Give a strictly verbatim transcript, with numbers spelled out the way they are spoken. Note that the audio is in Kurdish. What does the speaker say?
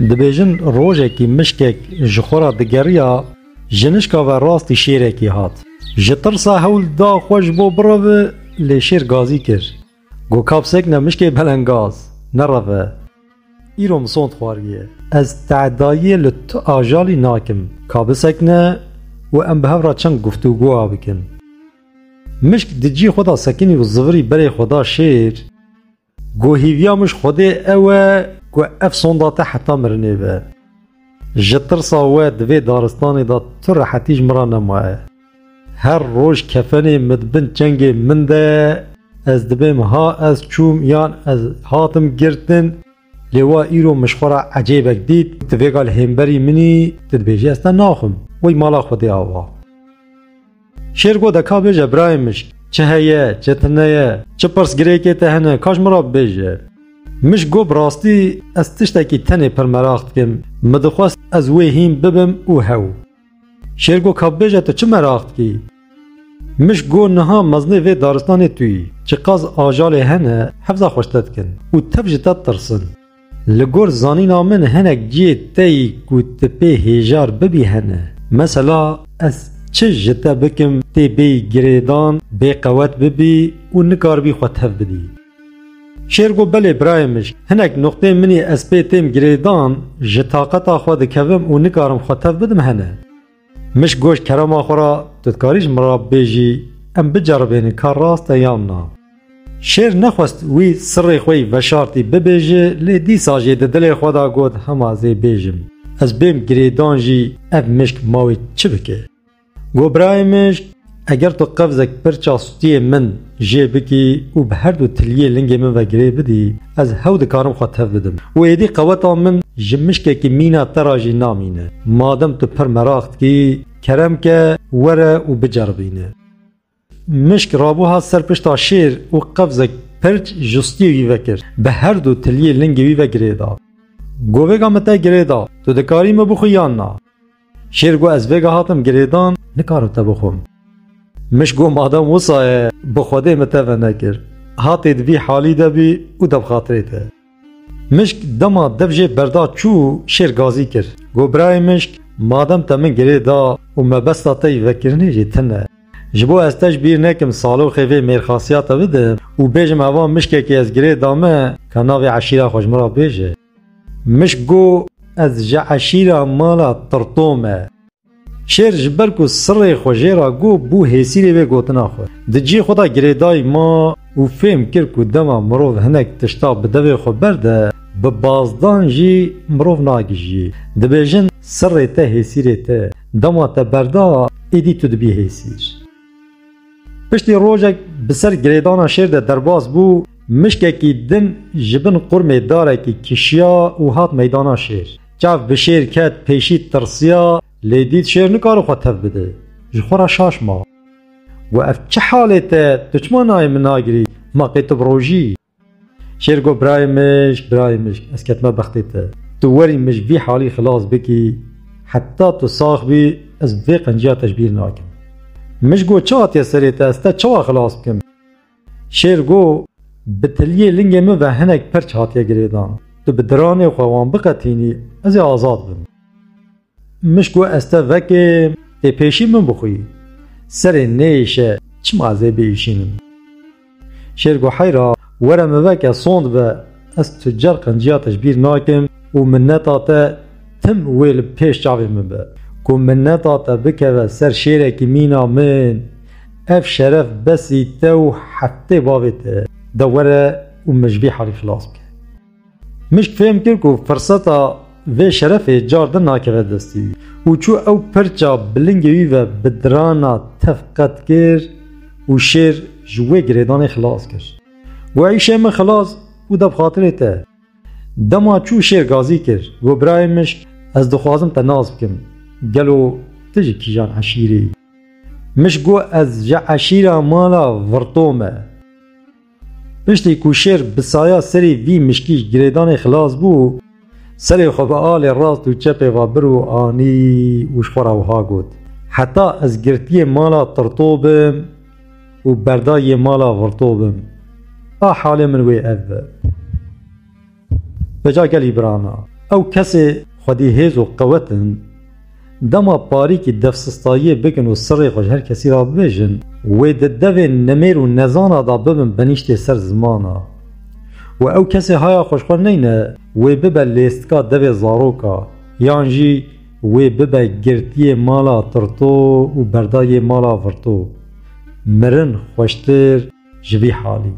Dibêjin rojekî mişkek ji xwe re digeriya, ji nişka ve rastî şêrekî hat. Ji tirsa hewl da xwe ji bo bireve, lê şêr gazî kir. Got, "Ka bisekine mişkê belengaz, nereve. Îro min sond xwariye. Ez tedayiyê li tu ajalî nakim. Ka bisekine û em bi hev re çend guftûgoya bikin." Mişk di cî xwe de sekinî û zivirî berê xwe da şêr. Got, "Hîviya min ji Xwedê ew e ku ev sonda te heta mirinê be. Ji tirsa we di vê daristanê de tu rehetî ji min re nemaye. Her roj kefenê min di bin çengê min de, ez dibêm ha ez çûm yan ez hatim girtin, lê wa îro min ji xwe re ecêbek dît, tu vêga li hêmberî min î, tu dibêjî ez te naxwim. Wey mala Xwedê ava." Şêr got, "De ka bêje birayê mişk, çi heye, çi tune ye, çi pirsgirêkê te hene, ka ji min re bibêje." Mişk got, "Bi rastî ez tiştekî tenê pir meraq dikim. Min dixwest ez wê hîn bibim û hew." Şêr got, "Ka bêje tu çi meraq dikî?" Mişk got, "Niha mezinê vê daristanê tu yî. Çiqas ajalê hene, hevza xwe ji te dikin û tev ji te ditirsin. Li gor zanîna min hinek cihê te yî ku tu pê hêjar bibî hene. Mesela ez çi ji te bikim tê bêyî girêdan, bêqewet bibî û nikaribî xwe tev bidî." Şêr got, "Belê birayê mişk, hinek nuqtê min î ez pê têm girêdan, ji taqeta xwe dikevim û nikarim xwe tev bidim hene." Mişk got, "Kerema xwe re tu dikarî ji min re bibêjî, em biceribênin ka rast e yan na." Şêr nexwest wî sirrê xwe yî veşartî bibêje, lê dîsa jî di dilê xwe de got, "Hema ez ê bêjim. Ez bêm girêdan jî ev mişk ma wê çi bike?" Got, "Birayê mişk, eger tu qevzek pirça stûyê min jê bikî û bi her du tiliyê lingê min ve girê bidî, ez hew dikarim xwe tev bidim. Û êdî qeweta min ji mişkekî mîna te re jî namîne. Madem tu pir meraq dikî, kerem ke were û biceribîne." Mişk rabû hat ser pişta şêr û qevzek pirç ji stûyê wî vekir. Bi her du tiliyê lingê wî ve girê da. Got, "Vêga min te girê da. Tu dikarî min bixwî yan na?" Şêr got, "Ez vêga hatim girêdan, nikarim te bixwim." Mişk got, "Madem wisa ye, bi Xwedê min te venekir. Hatê di vî halî de bî û de bi xatirê te." Mişk dema dev jê berda çû, şêr gazî kir. Got, "Birayê mişk, madem te min girê da û mebesta te yî vekirinê jî tune, ji bo ez te ji bîr nekim, saloxê vê mêrxasiya te bidim û bêjim eva mişkekî ez girê dame, ka navê eşîra xwe ji min re bêje." Mişk got, "Ez ji eşîra mala Tirto me." Şêr ji ber ku sirrê xwe jê re got, bû hêsîrê vê gotina xwe. Di cî xwe de girêdayî ma û fêm kir ku dema mirov hinek tişta bi devê xwe berde, bi bazdan jî mirov nagihîjî. Dibêjin, sirrê te hêsîrê te. Dema te berda, êdî tu dibî hêsîr. Piştî rojek bi ser girêdana şêr de derbas bû, mişkekî din ji bin qurmê darekî kişiya û hat meydana şêr. Çav bi şêr ket, pêşî tirsiya, lê dît şêr nikare xwe tev bide. Ji xwe re şaş ma. Got, "Ev çi halê te? Tu çima nayê min nagirî? Ma qê tu bi rojî?" Şêr got, "Birayê mişk, birayê mişk, ez ketime bextê te. Tu werî min ji vî halî xilas bikî, heta tu sax bî, ez vê qenciya te ji bîr nakim." Mişk got, "Çi hatiye serê te, ez te çawa xilas bikim?" Şêr got, "Bi tiliyê lingê min ve hinek pirç hatiye girêdan. Tu bi diranê xwe wan biqetînî, ez ê azad bim." Mişk got, "Ez te vekêm, tê pêşî min bixwî. Serê nêêşe, çima ez ê biêşînim?" Şêr got, "Heyra, were min veke sond be, ez tu car qenciya te ji bîr nakim û minneta te tim wê li pêş çavê min be. Ku minneta te bikeve ser şêrekî mîna min, ev şeref besî te û heftê bavê te, de were û min ji vî halî xilas bike." Mişk fêm kir ku firseta vê şerefê car din nakeve destî wî û çû ew pirça bi lingê wî ve bi dirana tev qet kir û şêr ji wê girêdanê xilas kir. Got, "Îşê min xilas û de bi xatirê te." Dema çû şêr gazî kir, got, "Birayê mişk, ez dixwazim te nas bikim. Gelo tu ji kîjan eşîrê yî?" Mişk got, "Ez ji eşîra mala Virto me." Piştî ku şêr bi saya serê vî mişkî ji girêdanê xilas bû, serê xwe bi alê rast û çepê ve bir û anî û ji xwe re wiha got, "Heta ez girtiyê mala Tirto bim û berdayiyê mala Virto bim, a halê min wê ev be." Veca gelî birana, Ew kesê xwedî hêz û qewet in, dema parîkî devsistayiyê bikin û sirrê xwe ji her kesî re bibêjin, wê di devê nemêr û nezana de bibin benîştê ser zimana. Û ew kesê haya xwe ji xwe neyne, wê bibe lêstika devê zaroka, yan jî wê bibe girtiyê mala tirto û berdayê mala virto. Mirin xweştir ji vî halî.